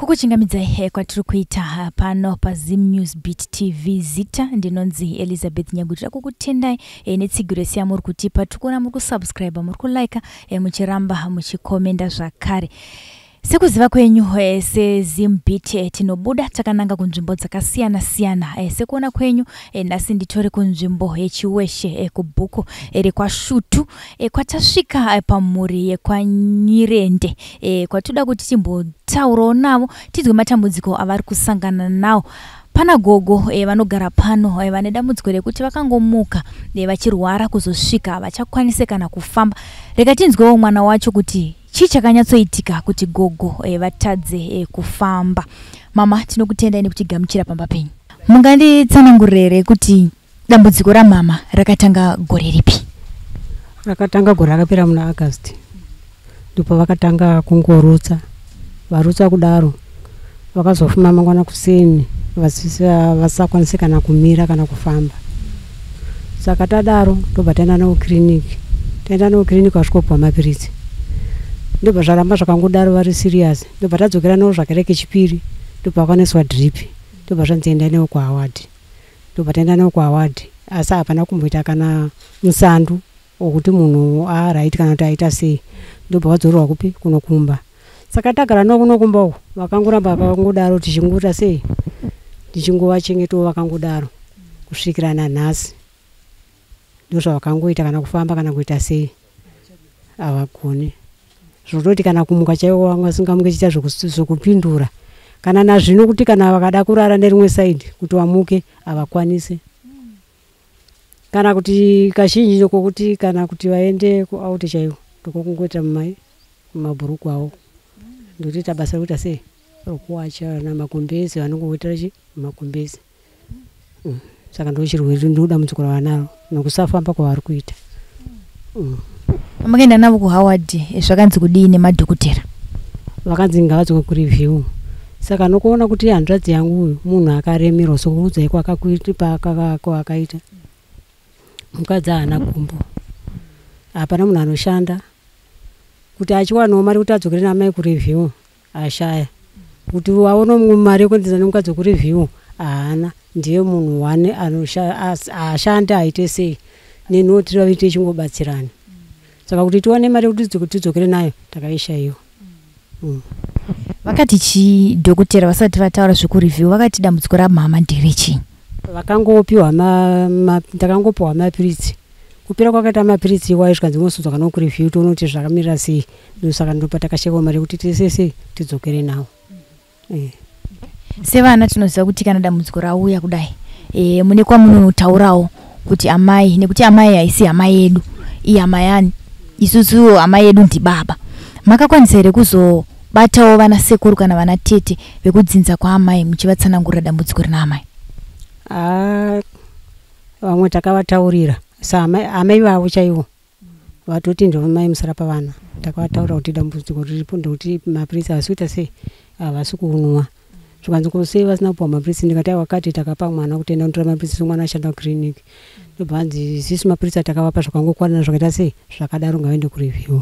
Kukuchingamidzai kwatiri kuita pano paZim News Beat TV. Zita ndinonzi Elizabeth Nyagutira. Kukutendai netsigiro yese yamuri kutipa. Tiri kuona muri kusubscribe, muri kulike, muchiramba muchikomenda zvakare. Sekuziva kwenyu, seZimbeat tinobuda takananga kunzvimbo dzakasiyana siyana. Sekuona kwenyu, nhasi nditori kunzvimbo yeChiweshe, kubhuku rekwaShutu, kwatasvika pamhuri yekwaNyirende, kwatoda kuti timbotaurawo navo, tinzwe matambudziko avari kusangana nawo. Pana gogo vanogara pano, vane dambudziko rekuti vakangomuka vachirwara kuzosvika vachakwanise kana kufamba. Rega tinzwewo mwana wacho kuti chii chakanyatsoitika kuti gogo vatadze kufamba. Mama, tinokutendai nekutigamuchira pamba penyu. Munganditsanangurire here kuti dambudziko ramama rakatanga gore ripi? Rakatanga gore rakapera muna August. Ndipo vakatanga kungorutsa. Varutsa kudaro, vakazofuma mangwana kuseni vasakwanisi kana kumira kana kufamba. Saka tadaro, ndobva taenda navo kiriniki. Taenda navo kiriniki, vasvikopiwa mapiritsi. Ndobva zvaramba zvakangodaro, vari serious. Ndobva tadzokera navo zvakare kechipiri, ndobva vakanoiswa drip. Ndobva zvanzi endai navo kuHoward. Ndobva taenda navo kuHoward, asi hapana kumboita kana musandu wokuti munhu aright kana kuti aita sei. Ndobva vadzorerwa kupi? Kunokumba. Saka tagara navo kunokumba uku, vakangoramba vakangodaro, tichingoita sei, tichingovachengetawo vakangodaro kusvikira nanhasi. Ndozvavakangoita, kana kufamba kana kuita sei havagoni. Zvototi kana kumuka chaiwo vanga vasingamuki, chiita zvekupindura. Kana nazvino kuti kana vakada kurara nerimwe side kuti vamuke, havakwanisi. Kana kuti kazhinji ndokokuti kana kuti vaende kuout chaiwo, ndokokungoita mumai mumabhuruku avo, ndotoita basa rekuita sei, rokuwacha namagumbezi, vanongoitira chi magumbezi. Saka ndo chirwere, ndo dambudziko ravanaro nokusafamba kwavari kuita. Makaenda navo kuHoward, zvakanzi kudii nemadhokotera? Vakanzi ngavadzoke kureview. Saka nokuona kuti hanzvadzi yangu uyu munhu akaremerwa, sokuudzai kwakaita mukadzi haana gumbo, hapana munhu anoshanda kuti achiwanawo mari kuti adzokere namai kureview, ashaya kuti aone mumwe mari yekuendesa nemukadzi wekureview, haana. Ndiye munhu wane ashande aite sei, neniwo tiri vaviri tichingobatsirana. Saka kuti tiwane mari yekuti tidzokere nayo, takaishayiwa. Vakati chii dhokotera vasati vataura zvekureview? Vakati dambudziko ramama nderechii? Vakangopiwa, ndakangopiwa mapiritsi. Kupera kwakaita mapiritsi iwayo, zvikanzi mosudza kana kureview, tione kuti zvakamirira sei. Ndosaka ndopa takashaiwa mari yekuti tisese tidzokere nawo. Sevana tinoziva kuti kana dambudziko rauya kudai, mune kwamunonotaurawo kuti amai, nekuti amai haisi hama yedu, ihama yani isusu hama yedu ndibaba. Makakwanisa here kuzobatawo vana sekuru kana vana tete vekudzinza kwaamai muchivatsanangurira dambudziko rina amai? Haa, vamwe takavataurira, saamai amai vavo chaivo vatoti ndomai musara pavana. Takavataurira kuti dambudziko riripo ndekuti mapiritsi havasi kuita sei, havasi kunwa. Zvikanzi ko sei vasina kupiwa mapiritsi? Ndikati aiwa, kati takapa mwana kuti enda unotora mapiritsi, mwana ashanda kukiriniki. Ndobva hanzi isisu mapiritsi atakavapa zvakangokwanana, zvakaita sei, zvakadaro, ngavaende kureview.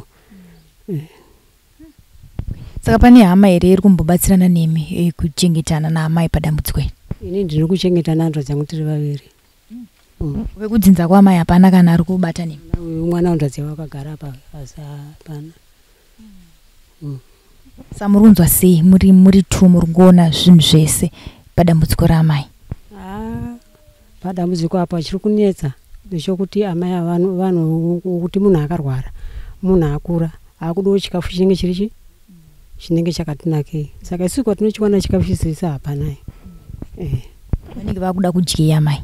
Saka pane hama here iri kumbobatsirana nemi, kuchengetana naamai padambudziko iri? Ini ndiri kuchengeta nehanzvadzi yangu, tiri vaviri. Vekudzinza kwaamai hapana kana ari kubata nemi? Uyu mwana wanzvadzi yavo akagara apa, asi hapana. Sa muri kunzwa sei muri two, muri kuona zvinhu zvese padambudziko raamai? Ah, padambudziko apa chiri kunetsa ndechokuti amai ava vanhu kuti munhu akarwara, munhu akura, akudawo chikafu chinenge chiri chi chinenge chakati nakei. Saka isusu kwatinochiwana chikafu chisisi hapanai. Vanenge vakuda kudyei amai?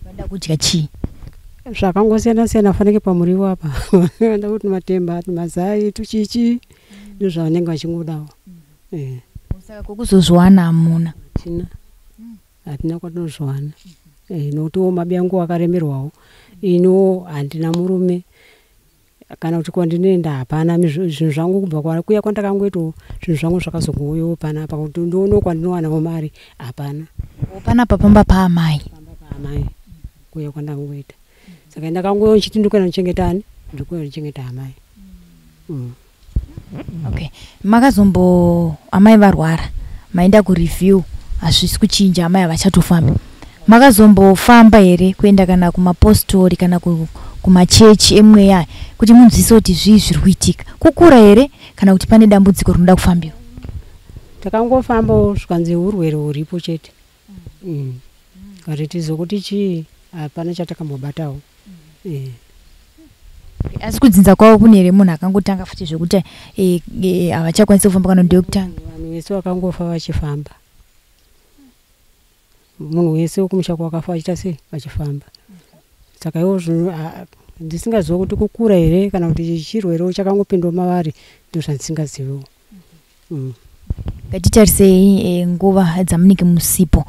Vanoda kudya chii? Zvakangosiyana siyana, fanike pamuriwo apa, vanoda kuti matemba, mazai, tuchichi, ndozvavanenge vachingodawo. Saka kwekuzozviwana hamuna? Hatina, hatina kwatinozviwana, nokutiwo mabi angu akaremerwawo. Iniwo handina murume, kana kuti kwandinoenda hapana. Zvinhu zvangu kubva kuya kwandakangoitawo zvinhu zvangu zvakazongouyawo panapa kuti ndionewo kwandinowanawo mari, hapana. Panapa pamba paamai? Pamba paamai, kuya kwandangoita. Saka ndakangoyo nchiti ndikuenda kuchengeta ani, ndikuenda kuchengeta amai. Okay, makazombo amai varwara, Maenda kureview, hazvisi kuchinja, amai havachatofambi. Makazombofamba here kuenda kana kumapostori kana kumachechi emweya kuti munzwise kuti zvii zviri kuitika? Kukura here kana kuti pane dambudziko rinoda kufambiwa? Takangofambawo, zvikanzi urwere huripo chete. Kati tizokuti chii, hapana chatakambobatawo. Asi kudzinza kwavo kune here munhu akangotanga futi zvekuti havachakwanisi kufamba kana ndeyokutanga? Vanhu vese vakangofa vachifamba. Munhu wese wekumusha kwakafa vachiita sei, vachifamba. Saka iwo zvinhu ndisingazivi kuti kukura here kana kuti chirwere chakangopindawo mavari, ndizvo zvandisingaziviwo. Ngatitarisei nguva dzamunenge musipo.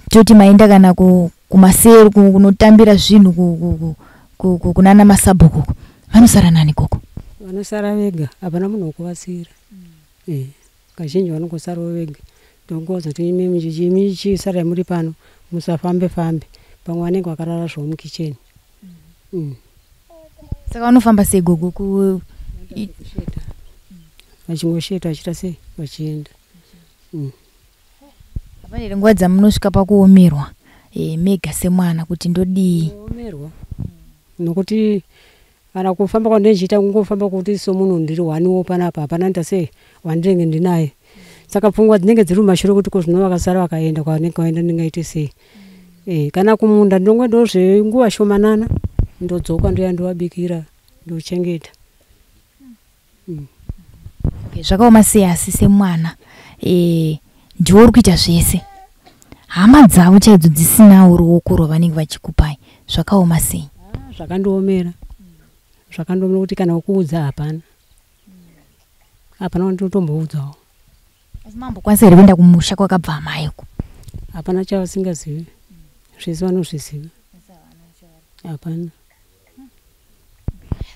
Toti maenda kana kumaseru kunotambira zvinhu kunana masabhuku, vanosara nani koko? Vanosara vega, hapana munhu wekuvasiyira. Kazhinji vanongosarawo vega. Ndongoudza kuti imi chisarai muri pano, musafambe fambe. Pamwe vanenge vakarara zvavo mukicheni. Saka vanofamba sei gogo? Vachingosheta vachiita sei, vachienda. Hapana here nguva dzamunosvika pakuomerwa mega semwana kuti ndodii? Kuomerwa nokuti kana kufamba kwandinochiita kungofamba kuti somunhu ndiri waniwo panapa, hapana nda sei wandinenge ndinaye. Saka pfungwa dzinenge dziri mumashure kuti ko zvino vakasara vakaenda kwavanenge vaenda ndingaite sei. Kana kumunda ndinongoendawo zvenguva shomanana, ndodzoka ndouya ndovabikira, ndochengeta. Zvakaoma sei asi semwana ndiwe uri kuita zvese, hama dzavo chaidzo dzisinawo ruoko rwavanenge vachikupai, zvakaoma sei? Zvakandiomera. Zvakandiomera kuti kana wekuudza hapana. Hapana wandinotomboudzawo. Asi mambokwanisa here kuenda kumusha kwakabva amai uko? Hapana chavasingazivi. Zvese vanozviziva. Hapana.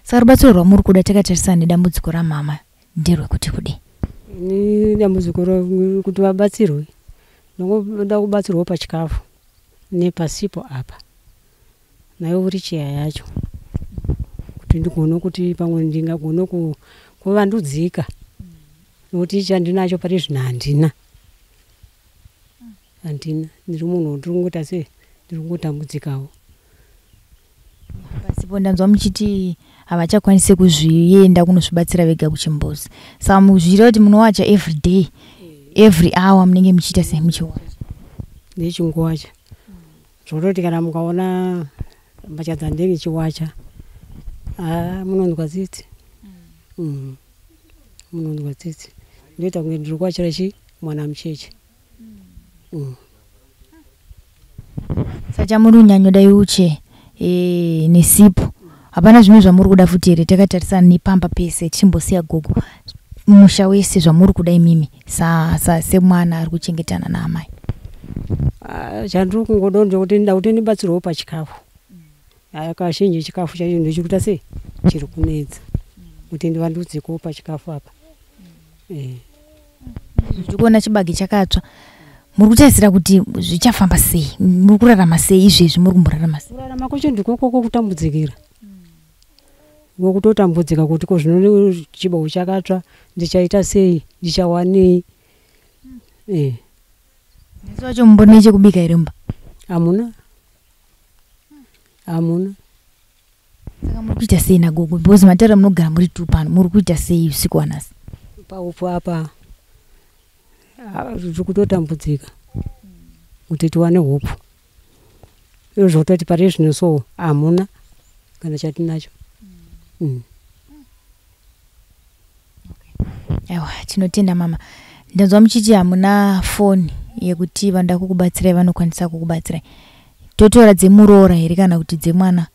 Saka rubatsiro rwamuri kuda takatarisana nedambudziko ramama nderwekuti kudii? Ini dambudziko kuti vabatsirwe, ndingoda kubatsirwawo pachikafu nepasipo apa, nayo wiricheya yacho, kuti ndigone kuti pamwe ndingagone kuvandudzika, nokuti chandinacho pari zvino handina. Handina, ndiri munhu ndiri kungoita sei, ndiri kungotambudzikawo. Pasipo ndanzwa muchiti havachakwanisi kuzvienda kunozvibatsira vega kuchimbuzi. Saka muzvireva kuti munowacha every day, every hour munenge muchiita sei, muchiwacha? Ndechingowacha. Zvototi kana mukaona mbatya dzandinenge ndichiwacha, munonzwa tsitsi. Munonzwa tsitsi. Ndoita kunge ndiri kuwachira chi mwana mucheche. Saka chamuri kunyanyoda iuche nesipo. Hapana zvimwe zvamuri kuda futi here takatarisana nepamba pese tichimbosiya gogo, musha wese zvamuri kuda imimi semwana ari kuchengetana naamai? Chandiri kungoda ndechekuti ndida kuti ndibatsirwewo pachikafu. Kazhinji chikafu chacho ndichiri kuita sei, chiri kunetsa kuti ndivandudzikewo pachikafu apa. Tiri kuona chibage chakatsva. Muri kutarisira kuti zvichafamba sei? Muri kurarama sei izvezvi? Muri kumborarama sei? Kurarama kwacho ndiko kwokutambudzikira. Ngokutotambudzika kuti ko zvino chibage chakatsva, ndichaita sei, ndichawanei? Nhasi wacho mumbori nechekubika here mumba? Hamuna. Hamuna. Saka muri kuita sei nagogo? Because mataura munogara muri two pano, muri kuita sei usiku wanhasi? Paupfu apa tiri kutotambudzika kuti tiwane hupfu. Izvo zvekutoti pari zvino so hamuna kana chatinacho. Aiwa, tinotenda mama. Ndanzwa muchiti hamuna foni yekuti vanoda kukubatsirai vanokwanisa kukubatsirai. Totora dzemuroora here kana kuti dzemwana?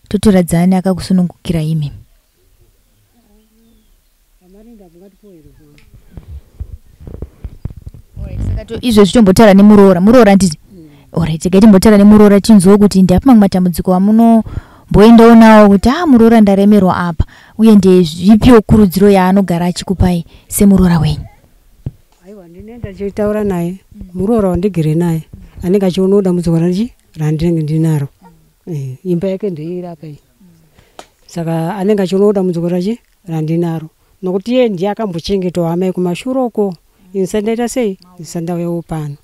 Totora dzani akakusunungukira imi? Saka izvezvi tombotaura nemuroora. Muroora nditi? Alright, regai timbotaura nemuroora tinzwewo kuti ndeapi mamwe matambudziko amunomboendawo nawo kuti muroora ndaremerwa apa, uye ndezvipiwo kurudziro yaanogara achikupai semuroora wenyu? Aiwa, ndinoenda ndichitaura naye muroora wandigere naye, anenge achionawo dambudziko randinenge ndinaro. Imba yake ndeiri apa iyi, saka anenge achionawo dambudziko randinaro, nokuti iye ndiye akambochengetawo amai kumashure uko. Ini sandaita sei, ndisandauyawo pano.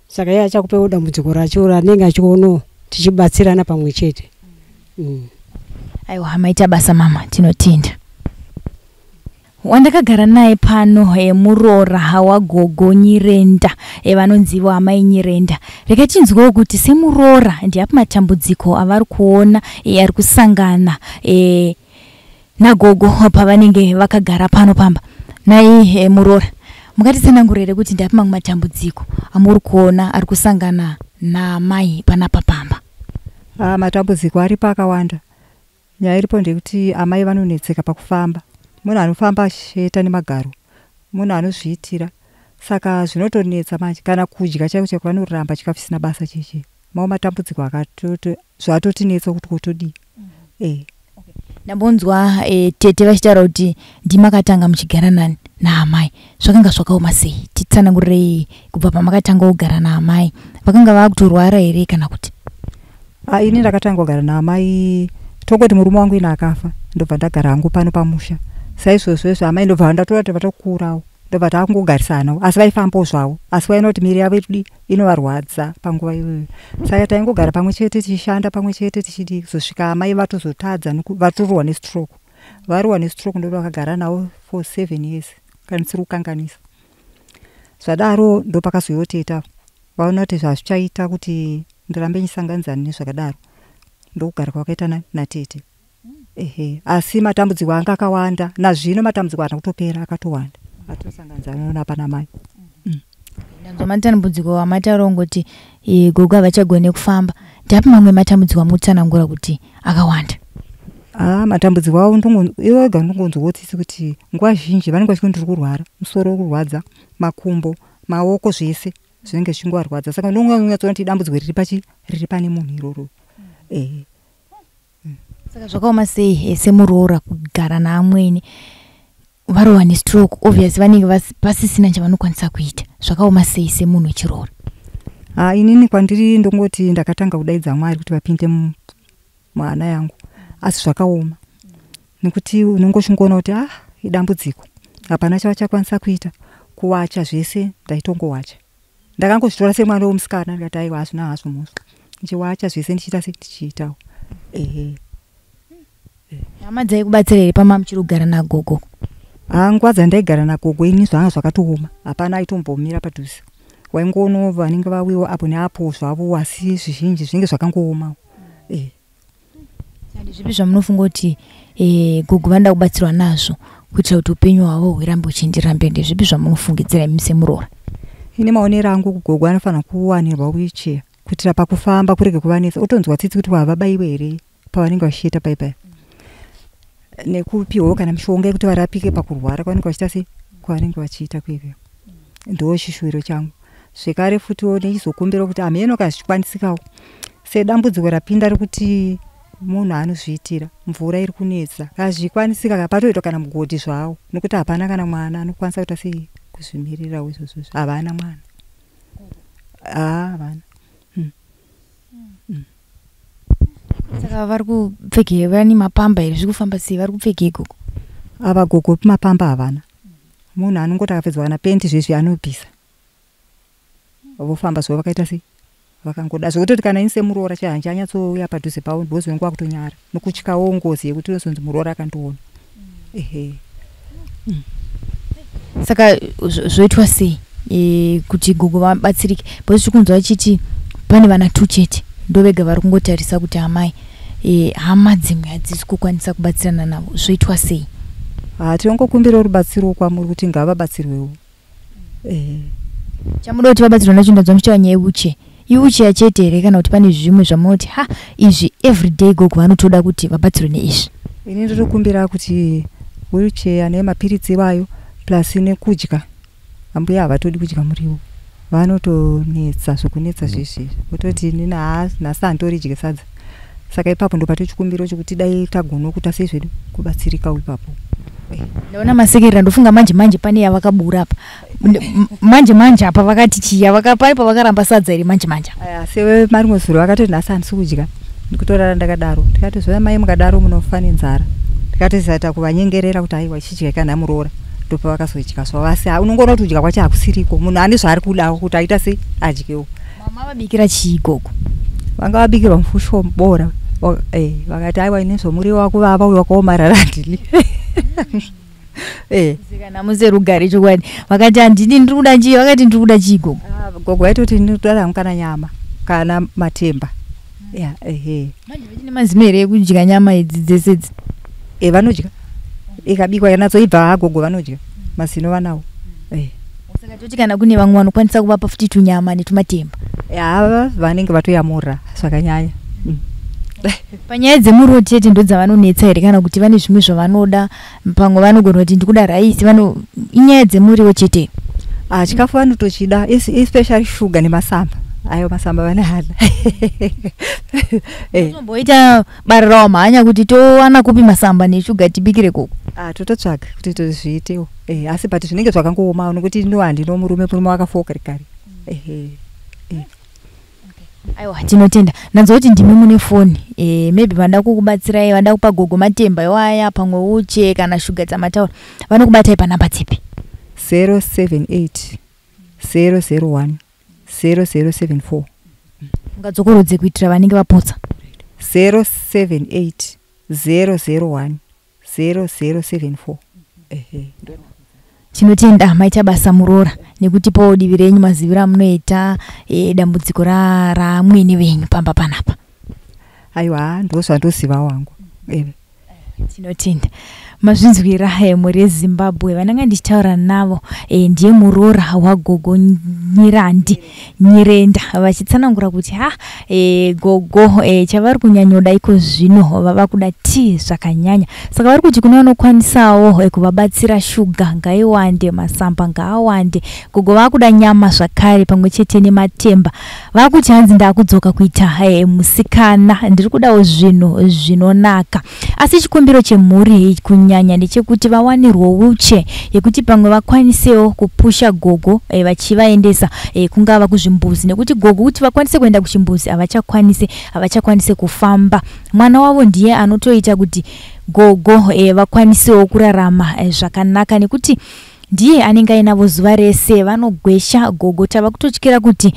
Saka iye achakupewo dambudziko racho ranenge achionawo, tichibatsirana pamwe chete. Aiwa, maita basa mama, tinotenda. Wandakagara naye pano muroora wagogo Nyirenda, vanonzivo amai Nyirenda. Rega tinzwewo kuti semuroora ndiapi matambudziko avari kuona ari kusangana nagogo pavanenge vakagara pano pamba. Nai muroora, mungatitsanangurire kuti ndiapi mamwe matambudziko amuri kuona ari kusangana namai panapa pamba? Matambudziko aripo akawanda. Nyaya iripo ndeyekuti amai vanonetseka pakufamba. Munhu anofamba achieta nemagaro, munhu anozviitira, saka zvinotonetsa manje. Kana kudya chaiko chaiko vanoramba chikafu chisina basa cheche. Mamwe matambudziko zvatotinetsa kuti kotodii. Ndambonzwa tete vachitaura kuti ndimakatanga muchigara nani naamai, zvakanga zvakaoma sei? Titsanangurirei kubva pamakatanga kugara naamai, vakanga vakutorwara here kana kuti? Ini ndakatanga kugara naamai tongoti murume wangu ine akafa, ndobva ndagara hangu pano pamusha. Saizvozvo izvo amai ndobva ndatora kuti vatokurawo, ndobva takungogarisanawo, asi vaifambawo zvavo, asi vaina kuti miri yavo irikudii, inovarwadza panguva iyoyo. Saka taingogara pamwe chete tichishanda pamwe chete tichidii, kuzosvika amai vatozotadza vatorohwa nestroke. Varohwa nestroke ndo vakagara navo for 7 years kana ndisiri kukanganisa. Zvadaro ndopakazouyawo tete vaona kuti zvazvichaita kuti ndirambe ndichisanganidzana nezvakadaro, ndokugara kwakaita natete. Ehe, asi matambudziko anga akawanda, nazvino matambudziko haana kutopera, akatowanda atosanganidzana napana mai. Ndanzwa matambudziko amataura ngoti gogo havachagone kufamba. Ndapi mamwe matambudziko amutsanangura kuti akawanda? Matambudziko avo ivo vega ndinongonzwawo tsitsi kuti nguva zhinji vanenge vachiti ndiri kurwara, musoro uri kurwadza, makumbo, maoko, zvese zvinenge zvichingovarwadza. Saka ndinonyatsoona kuti dambudziko riri pachi riri pane munhu iroro. Saka zvakaoma sei semuroora kugara naamwene varohwa nestroke? Obviously vanenge pasisina chavanokwanisa kuita. Zvakaoma sei semunhu wechiroora? Inini kwandiri ndongoti ndakatanga kudaidza Mwari kuti vapinde muhana yangu, asi zvakaoma nekuti unongoshingoona kuti idambudziko, hapana chavachakwanisa kuita. Kuwacha zvese ndaitongowacha, ndakangozvitora semwana wemusikana, ndikati aiwa hazvina hazvo mhosva, ndichiwacha zvese ndichiita se ndichiitawo. Ehe. Hama dzaikubatsira here pama muchiri kugara nagogo? Nguva dzandaigara nagogo ini zvanga zvakatooma, hapana aitombomira padhuze, waingoona vanenge vawiwa apo neapo zvavo, asi zvizhinji zvinenge zvakangoomawo. Ndizvipi zvamunofunga kuti gogo vanoda kubatsirwa nazvo kuitira kuti upenyu hwavo hurambe huchienderera mberi? Ndezvipi zvamunofungidzira imi semuroora? Ini maonero angu, gogo anofanira kuwanirwa wheelchair kuitira pakufamba kurege kuvanetsa. Otonzwa tsitsi kuti havabaiwe here pavanenge vachiita paipai, nekupiwawo kana mishonga yekuti varapike pakurwara kwavanenge vachiita sei, kwavanenge vachiita kuikweyo. Ndo chishuwiro changu. Zvekare futiwo ndichizokumbira kuti hameno kana zvichikwanisikawo, sedambudziko rapinda rekuti munhu anozviitira, mvura iri kunetsa, kana zvichikwanisika patoitwa kana mugodhi zvawo, nekuti hapana kana mwana anokwanisa kuita sei kuzvimirirawo izvozvo. Havana mwana, havana. Saka vari kupfekei? Vane mapamba here? Zviri kufamba sei? Vari kupfekei gogo? Ava gogo mapamba havana. Munhu anongoti akapfedzwa kana penti zvezvi anobvisa, vofamba zvavo vakaita sei, vakangoda zvekutoti kana ini semuroora chai handichanyatsoouya padhuze pavo, because unenge wakutonyara nokutyawo ngozi yekuti unozonzi muroora akandiona. Ehe. Saka zvoitwa sei kuti gogo vabatsirike? Because tiri kunzwa vachiti pane vana 2 chete ndo vega vari kungotarisa kuti amai, hama dzimwe hadzisi kukwanisa kubatsirana navo. Zvoitwa sei? Tinongokumbirawo rubatsiro kwamuri kuti ngavabatsirwewo. Chamuda kuti vabatsirwe nacho, ndanzwa muchitaura nyaya yewheelchair. Iwheelchair chete here kana kuti pane zvimwe zvamunoti ha izvi everyday gogo vanotoda kuti vabatsirwe neizvi? Ini ndotokumbira kuti wheelchair nemapiritsi iwayo plus nekudya. Ambuya havatodi kudya muriwo, vanotonetsa zvokunetsa zvezvi, vototi inini nhasi handitoridye sadza. Saka ipapo ndo patochikumbiro chekuti dai tagona kuita sei zvedu kubatsirikawo ipapo. Ndaona masekerera, ndofunga manje manje pane yavakabura apa. Manje manje apa vakati chiya pane pavakaramba sadza here manje manje? Asi marimwe zuro vakatoti nhasi handisi kudya, ndikutorara ndakadaro. Ndikati zvona mai mukadaro munofa nenzara. Ndikati zata kuvanyengerera kuti aiwa chidya kana muroora. Ndopavakazodya zvavo, asi unongoona kuti kudya kwacho hakusiriko. Munhu ane zvaari kudawo kuti aita sei, adyewo. Mama vabikira chii gogo? Vanga vabikirwa mufushwa bora. Vakati aiwa, ini zvomuriwo wakuvava uyu wakaomarara handidi. Kana muserugare chokwadi. Vakati handidi, ndiri kuda chii? Vakati ndiri kuda chii gogo? Ah, gogo vaitoti ndinoda hangu kana nyama kana matemba, ya, ehe. Manje vachine mazino here ekudya nyama idzi dzese idzi? Vanodya, ikabikwa yanatsoibva, agogo vanodya, mazino vanawo. Saka toti kana kune vamwe vanokwanisa kuvapa futi tunyama netumatemba? Ya, vanenge vatoyamura zvakanyanya. Panyaya dzemuriwo chete ndo dzavanonetsa here, kana kuti vane zvimwe zvavanoda? Pamwe vanogona kuti ndikuda raisi, vano inyaya dzemuriwo chete? Ah, chikafu vanotochida, especially shuga nemasamba. Ayo masamba vane hana. Tomboita barirawo mhanya kuti towana kupi masamba neshuga tibikire koko? Ah, tototsvaga kuti tozviitewo. Asi but zvinenge zvakangoomawo nokuti ino handino murume, murume wakafoka kare kare. Ehe. Aiwa, tinotenda. Ndanzwa kuti ndimi mune foni. Maybe vanoda kukubatsirai, vanoda kupa gogo matemba iwaya, pamwe uche kana shuga dzamataura, vanokubatai panhamba dzipi? 078 001 0074. Ungadzokorodze kuitira vanenge vapotsa. 078 001 0074, ehe. Tinotenda, maita basa muroora nekutipawo divi renyu, maziviro amunoita dambudziko ramwene venyu pamba panapa. Aiwa, ndo zvandoziva wangu. Tinotenda. Mazvinzwira, mhuri yeZimbabwe. Vananga ndichitaura navo ndiye muroora wagogo Nyirandi Nyirenda, vachitsanangura kuti ha, gogo chavari kunyanyoda iko zvino vava kuda tii zvakanyanya. Saka vari kuti kune vanokwanisawo kuvabatsira, shuga ngaiwande, masamba ngaawande, gogo vakuda nyama zvakare pamwe chete nematemba. Vakuti hanzi ndaakudzoka kuita musikana, ndiri kudawo zvinhu zvinonaka. Asi chikumbiro chemhuri kunyanya ndechekuti vawanirwo wheelchair yekuti pamwe vakwanisewo kupusha gogo vachivaendesa kungava kuzvimbuzi, nekuti gogo kuti vakwanise kuenda kuchimbuzi havachakwanise, havachakwanise kufamba. Mwana wavo ndiye anotoita kuti gogo vakwanisewo kurarama zvakanaka, nekuti ndiye anenge ainavo zuva rese. Vanogwesha gogo, tava kutotyira kuti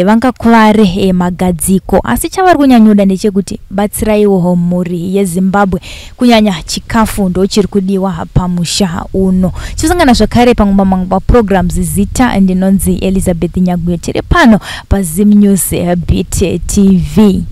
vangakuvare magadziko. Asi chavari kunyanyoda ndechekuti batsiraiwo mhuri yeZimbabwe, kunyanya chikafu ndo chiri kudiwa pamusha uno. Tichosangana zvakare pamwe mamwe maprograms. Zita ndinonzi Elizabeth Nyaguyo, tiri pano paZim News Beat TV.